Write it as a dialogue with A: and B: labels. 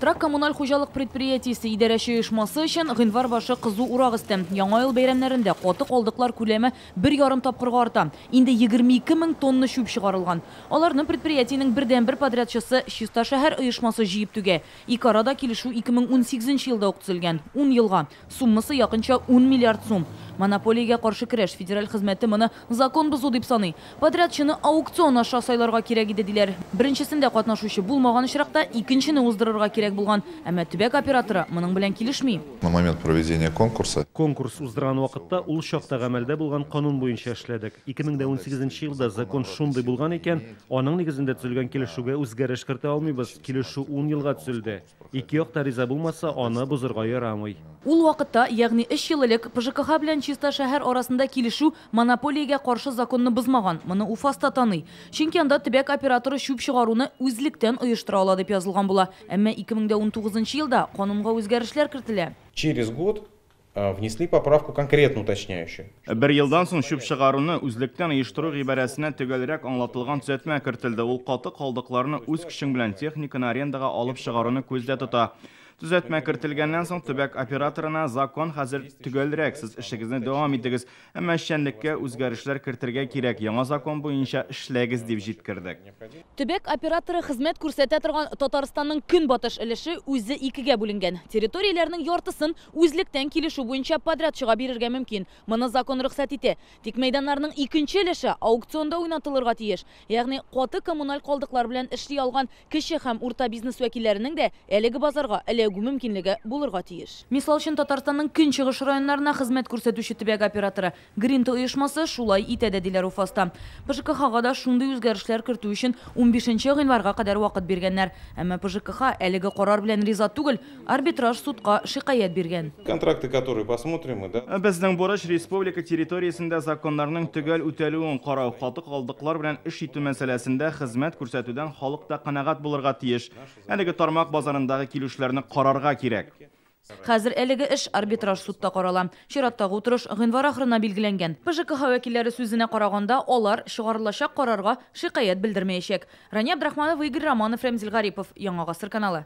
A: Торак-коммуналь хуҗалык предприятиесе идарәче оешмасы өчен гыйнвар башы кызу урак өсте. Яңа ел бәйрәмнәрендә каты калдыклар күләме 1,5 тапкырга арта. Инде 22 мең тонна чүп чыгарылган. Аларны предприятиенең бердәнбер подрядчысы Чиста шәһәр оешмасы җыеп түгә. Ике арада килешү 2018 елда ук төзелгән. 10 елга. Суммасы якынча 10 миллиард сум. Монополиягә каршы көрәш федераль хезмәте моны закон бозу дип саный. Подрядчыны аукцион аша сайларга кирәк иде, диләр. Беренчесендә катнашучы булмаган очракта икенчене уздырырга кирәк булган. Әмма төбәк операторы моның белән килешми.
B: На момент проведения конкурса
C: Конкурс уздырган вакытта ул чакта гамәлдә булган канун буенча эшләдек. 2018 елда закон шундый булган икән, аның нигезендә төзелгән килешүгә үзгәреш кертә алмыйбыз. Килешү 10 елга төзелде. Ике як та риза булмаса, аны бозырга ярамый.
A: Ул вакытта, ягъни 3 ел элек, ПЖКХ белән Чиста шәһәр арасында килешү монополиягә каршы законны бозмаган. Моны УФАС та таный. Чөнки анда төбәк операторы чүп чыгаруны үзлектән оештыра ала дип язылган була. Әмма 2019 елда канунга үзгәрешләр кертелә.
D: Через год внесли поправку, конкретно уточняющую.
E: Бер елдан соң чүп чыгаруны үзлектән оештыру гыйбарәсенә төгәлрәк аңлатылган төзәтмә кертелде. Ул каты калдыкларны үз көчең белән техниканы арендага алып чыгаруны күздә тота. Төзәтмә кертелгәннән соң төбәк операторына закон хәзер төгәлрәк, сез эшегезне дәвам итегез. Әмма эшчәнлеккә үзгәрешләр кертергә кирәк. Яңа закон буенча эшләгез дип җиткердек.
A: Төбәк операторы хезмәт күрсәтә торган Татарстанның көнбатыш өлеше үзе икегә бүленгән. Территорияләрнең яртысын үзлектән килешү буенча подрядчыга бирергә мөмкин. Моны закон рөхсәт итә. Тик мәйданнарның икенче өлеше аукционда уйнатылырга тиеш. Ягъни каты коммуналь калдыклар белән эшли алган кече һәм урта бизнес вәкилләренең дә әлеге базарга эләгү мөмкинлеге булырга тиеш. Мисал өчен, Татарстанның көнчыгыш районнарына хезмәт күрсәтүче төбәк операторы Гринта оешмасы шулай итә дә, диләр УФАСта. ПЖКХга да шундый үзгәрешләр кертү өчен 15 гыйнварга кадәр вакыт биргәннәр. Әмма ПЖКХ әлеге карар белән риза түгел, арбитраж судка шикаять биргән.
D: Контракты, которые посмотрим мы, да?
E: Безнең бурыч республика территориясендә законнарның төгәл үтәлүен карау, каты калдыклар белән эш итү мәсьәләсендә хезмәт күрсәтүдән халык та канәгать булырга тиеш. Әлеге тармак базарындагы килешүләрне карарга кирәк.
A: Хәзер әлеге эш арбитраж судта карала. Чираттагы утырыш гыйнвар ахырына билгеләнгән. ПЖКХ вәкилләре сүзенә караганда, алар чыгарылачак карарга шикаять белдермәячәк. Рания Абдрахманова, Игорь Романов, Рәмзил Гарипов, Яңа Гасыр каналы.